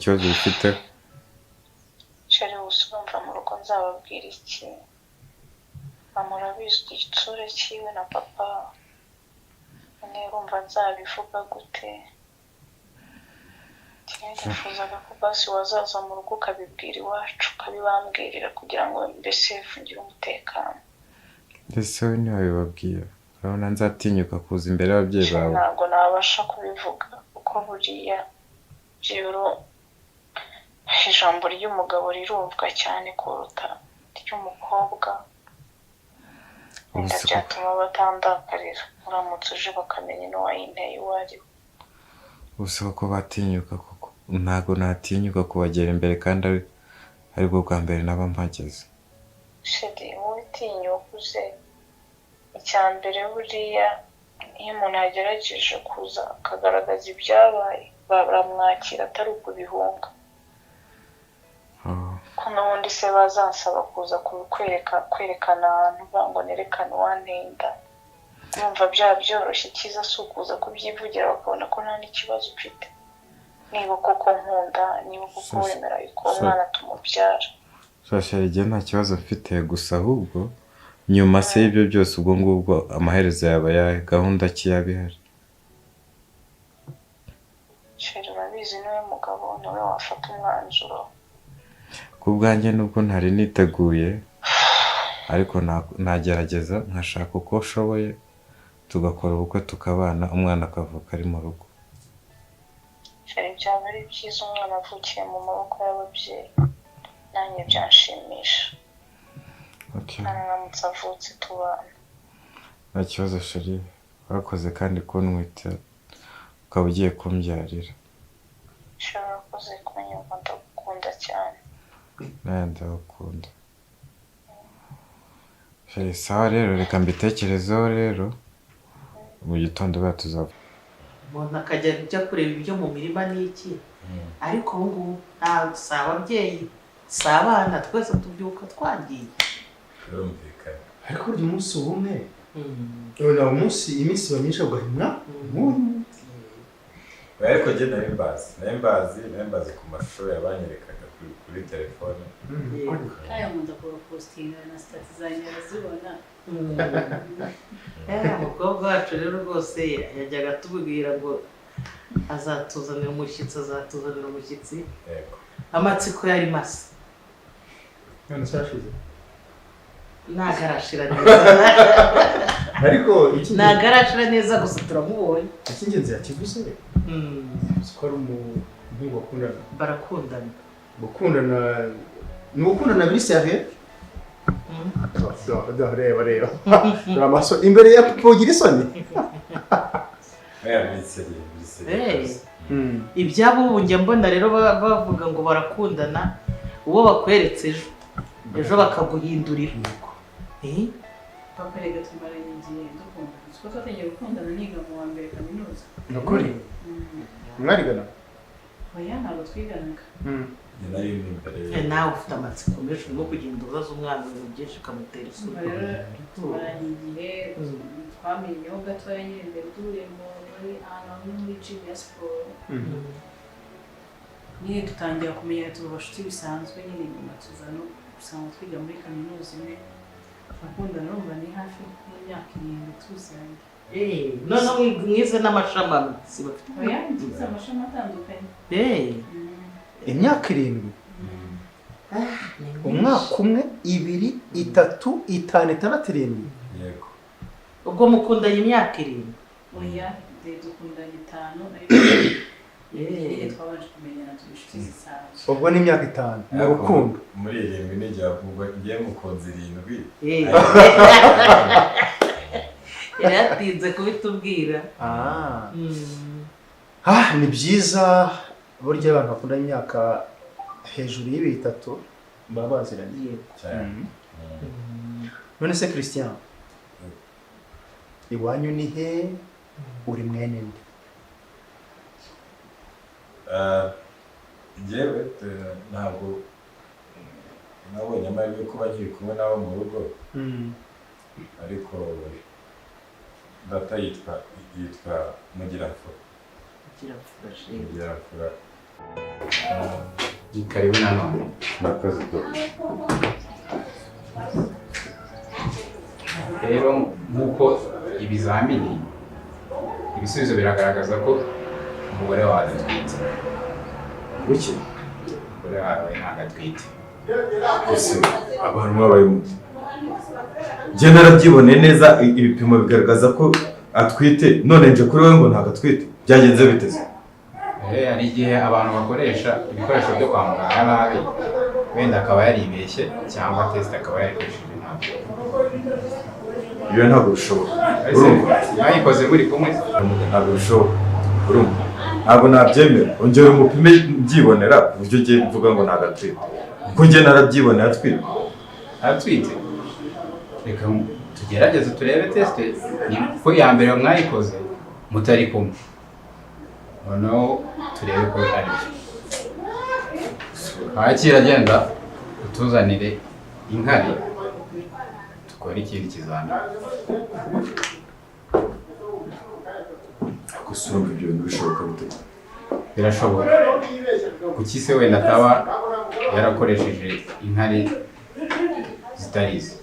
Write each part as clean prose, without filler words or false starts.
Ikibazo bifite? Chéri, gusa urumva mu rugo nzababwira iki? Mama urabizi igitsure cyiwe na papa. None urumva nzabivuga gute? Njyewe nifuzaga ko basi wazaza mu rugo ukabibwira iwacu, ukabibambwirira, kugira ngo mbese ngire umutekano. Ese wowe ntiwabibabwira? Urabona nzatinyuka kuza imbere y'ababyeyi bawe? Ntabwo nabasha kubivuga, kuko buriya byibura ijambo ry'umugabo rirumvwa cyane kuruta iry'umukobwa. Wenda Ubuse koko byatuma batandakarira uramutse uje, bakamenya n'uwayinteye uwo ari we. Ubuse koko batinyuka koko? Ntabwo natinyuka kubagera imbere kandi aribwo bwa mbere naba mpageze. Chéri, wowe tinyuka uze. Icya mbere, buriya iyo umuntu yagerageje kuza akagaragaza ibyabaye, baramwakira, atari ukubihunga. Oh. Ko n'ubundi se bazansaba kuza kwereka kwerekana ahantu ngo nerekane uwanteye inda? Urumva byaba byoroshye. Icyiza si ukuza kubyivugira, bakabona ko nta n'ikibazo ufite, niba koko nkunda, niba koko wemera yuko uwo mwana tumubyara. Sha, igihe nta kibazo mfite, gusa ahubwo nyuma se y'ibyo byose, ubwo ngubwo amaherezo yaba ayahe? Gahunda ki yaba ihari? Chéri, urabizi, niwe mugabo, niwe wafata umwanzuro. Ku bwanjye, nubwo ntari niteguye, ariko nagerageza nkashaka uko nshoboye, tugakora ubukwe, tukabana, umwana akavuka ari mu rugo. Chéri, byaba ari byiza umwana avukiye mu maboko y'ababyeyi, nanjye byanshimisha. Okay. Umwana aramutse avutse tubana. Nta kibazo, chéri. Warakoze kandi kuntwita, ukaba ugiye kumbyarira. Chéri, urakoze kunyumva, ndagukunda cyane. Nawe ndagukunda, chéri. Sawa rero, reka mbitekerezeho rero, mu gitondo buriya tuzava. Umuntu akajya ajya kureba ibyo mu mirima n'iki, ariko ubu ngubu nta, si ababyeyi, si abana, twese tubyuka twagiye. Birumvikana. Ariko burya umunsi ubumwe none umunsi iminsi iba myinshi ugahimwa nk'uyu. Ariko njye nari mbazi ku mashusho yabanyerekaga kuri telefone. Kaya nkunda kubapostinga na status zanjye arazibona. Umukobwa wacu rero rwose yajyaga atubwira ngo azatuzanira umushyitsi, azatuzanira umushyitsi. Amatsiko yari masa. None se arashize? Ntabwo arashira neza. Ariko icy'ingenzi Ntabwo arashira neza, gusa turamubonye. Icy'ingenzi yakivuze, yavuze ko ari umuhungu bakundana. Barakundana. Gukundana ni ugukundana biri sérieux. Do do, reba reba, reba amaso imbere ya papa, ugira isoni. Oya, biri sérieux, biri sérieux rwose. Ibyabo ubu njya mbona rero bavuga ngo barakundana, uwo bakweretse ejo, ejo bakaguhindurira. Eh? Papa, reka tumaranye igihe dukundana. Siko twatangiye gukundana niga mu wa mbere kaminuza. Ni ukuri? Mwarigana? Oya, ntabwo twiganaga. Njye nari ndi imbere ye. Nawe ufite amatsiko menshi, urimo kugenda ubaza umwana ibintu byinshi ukamutera isoni. Umva rero, tumaranye igihe, twamenyeho gatoya nyine mbere duhuye muri ahantu hamwe muri gym ya siporo nyine, dutangira kumenyera, tuba abashuti bisanzwe nyine. Nyuma tuza no gusanga twiga muri kaminuza imwe, turakundana. Urumva ni hafi nk'imyaka 7 tuziranye. Noneho mwize n'amashami amwe, si bafite? Oya, tuzi amashami atandukanye. Imyaka 7, umwaka umwe, ibiri, itatu, itanu, itandatu, irindwi. Yego. Ubwo mukundanye imyaka 7? Oya, dukundanye 5, ariko nyine twabanje kumenyana turi inshuti zisanzwe. Ubwo ni imyaka 5 mu Ariko rukundo. Muri 7 n'igihe, ubwo ngiye mukunze 7. Yari yatinze kubitubwira. Ah, ni byiza. Burya abantu bakundana imyaka hejuru y'ibiri, itatu, baba baziranye. Cyane. None se Christian, iwanyu ni he? Uri mwene nde? Njyewe ntabwo nabonye amahirwe yo kuba nkiri kumwe nabo mu rugo, ariko data yitwa Mugiramfura. Mugiramfura. Mugiramfura. Ni karibu nanone. Murakoze dogita. Rero nk'uko ibizamini ibisubizo biragaragaza ko umugore wawe adatwite. Kuki? Umugore wawe ntabwo atwite. Ese abantu mwabaye mute? Njye narabyiboneye neza, ibipimo bigaragaza ko atwite, none nje kuri wowe ngo ntabwo atwite. Byagenze bite se? Hari igihe abantu bakoresha ibikoresho byo kwa muganga nabi, wenda akaba yaribeshye cyangwa test akaba yarikoresheje nabi. Ibyo ntabwo bishoboka. Ese Urumva? mwayikoze muri kumwe? Ntabwo bishoboka. Urumva? Ntabwo nabyemera. Ongera umupime mbyibonera ku buryo ngiye mvuga ngo ntabwo atwite. Kuko njye narabyiboneye atwite. Atwite? Reka tugerageze turebe test ko iya mbere mwayikoze mutari kumwe. Noneho turebe ko ari byo. Wakira genda utuzanire inkari dukore ikindi kizamini. Gusa urumva ibyo bintu bishoboka bite? Birashoboka. Kuki se wenda ataba yarakoresheje inkari zitari ize?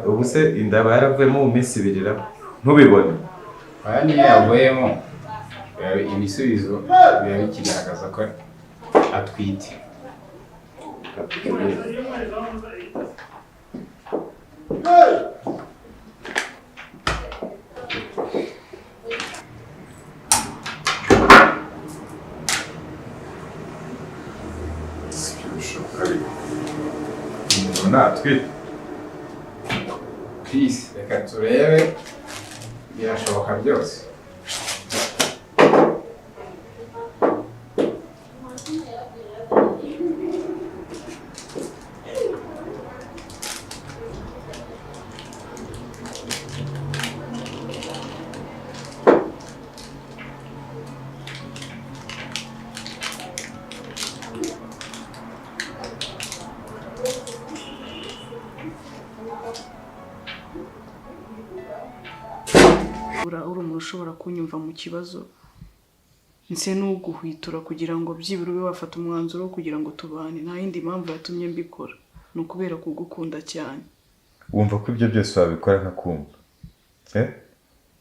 Ubu se inda yaba yaravuyemo mu minsi ibiri ra? Ntubibone. Aya niyo yavuyemo, ibisubizo biba bikigaragaza ko atwite. Umuntu natwite. Chris, reka turebe, birashoboka byose. Uri umuntu ushobora kunyumva mu kibazo nse n'uguhwitura kugira ngo byibura ube wafata umwanzuro wo kugira ngo tubane. Nta yindi mpamvu yatumye mbikora, ni ukubera kugukunda cyane. Wumva ko ibyo byose wabikora nkakumva,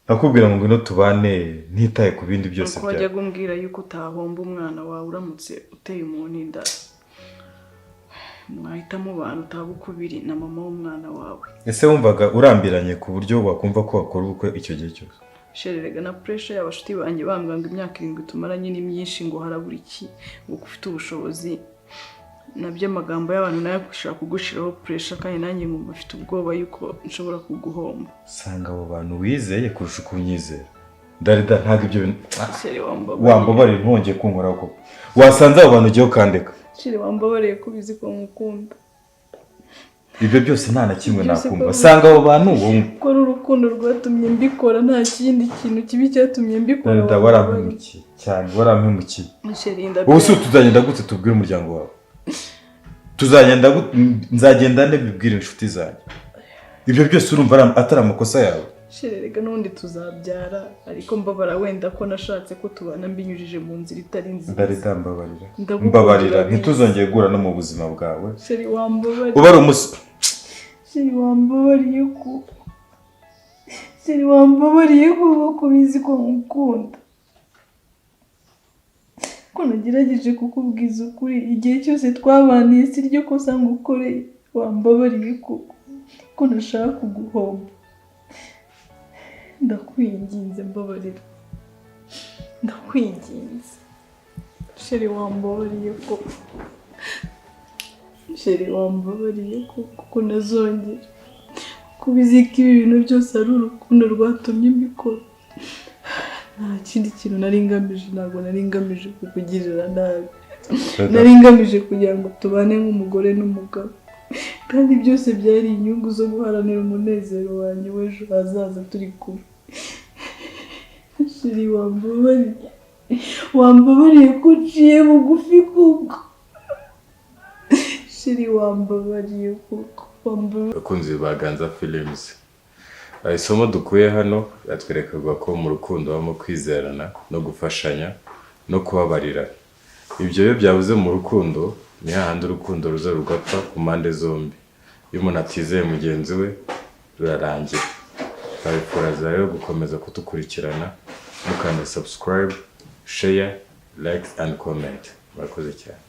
nakubwira ngo ngwino tubane ntitaye ku bindi byose byawe. Wajyaga umbwira yuko utahomba umwana wawe uramutse uteye umuntu inda, mwahita mubana utaba ukubiri na mama w'umwana wawe. Ese wumvaga urambiranye ku buryo wakumva ko wakora ubukwe icyo gihe cyose? Shererega na pressure y'abashuti banjye bambwira ngo imyaka 7 tumaranye ni myinshi, ngo harabura iki, ngo ufite ubushobozi, nabyo amagambo y'abantu nayo ashobora kugushiraho pressure, kandi nanjye nkumva mfite ubwoba yuko nshobora kuguhomba. Sanga abo bantu wizeye kurusha uko unyizera. Darida ntabwo ibyo bintu wambabarira ntongeye kunkoraho koko. Wasanze abo bantu ugiye ukandeka. Shere wambabariye ko ubizi ko nkukunda. Ibyo byose nta na kimwe nakumva. Sanga abo bantu ko ari urukundo rwatumye mbikora, nta kindi kintu kibi cyatumye mbikora. Darida warampemukiye cyane, warampemukiye. Ubu se tuzagenda gute tubwire umuryango wawe? Tuzagenda gute? Nzagenda nde mbibwire inshuti zanjye? Ibyo byose urumva atari amakosa yawe? Shererega n'ubundi tuzabyara, ariko mbabara wenda ko nashatse ko tubana mbinyujije mu nzira itari nziza. Darida mbabarira. Mbabarira ntituzongeye guhura no mu buzima bwawe. Sheri wambabariye. Uba ari umusore. Sheri wambabariye ko. Sheri wambabariye ko kubizi ko nkukunda. Ko nagerageje kukubwiza ukuri igihe cyose twabaniye si ryo kosa ngukoreye. Wambabariye ko ko nashaka kuguhomba. Ndakwinginze mbabarira. Ndakwinginze. Sheri wambabariye ko. Sheri wambabariye ko kuko nazongera. Kubizi ko ibi bintu byose ari urukundo rwatumye mbikora. Nta kindi kintu nari ngamije, ntabwo nari ngamije kukugirira nabi. Nari ngamije kugira ngo tubane nk'umugore n'umugabo. Kandi byose byari inyungu zo guharanira umunezero wanjye w'ejo hazaza turi kumwe. Sheri wambabariye. Wambabariye ko uciye bugufi kuko. Sheri wambabariye kuko. Abakunzi ba Ganza Films, isomo dukuye hano yatwerekaga ko mu rukundo habamo kwizerana no gufashanya, no kubabarira. Ibyo iyo byabuze mu rukundo, ni hahandi urukundo ruza rugapfa ku mpande zombi. Iyo umuntu atizeye mugenzi we, rurarangira. Twabifuriza rero gukomeza kudukurikirana, mukanda subscribe, share, like and comment. Murakoze cyane.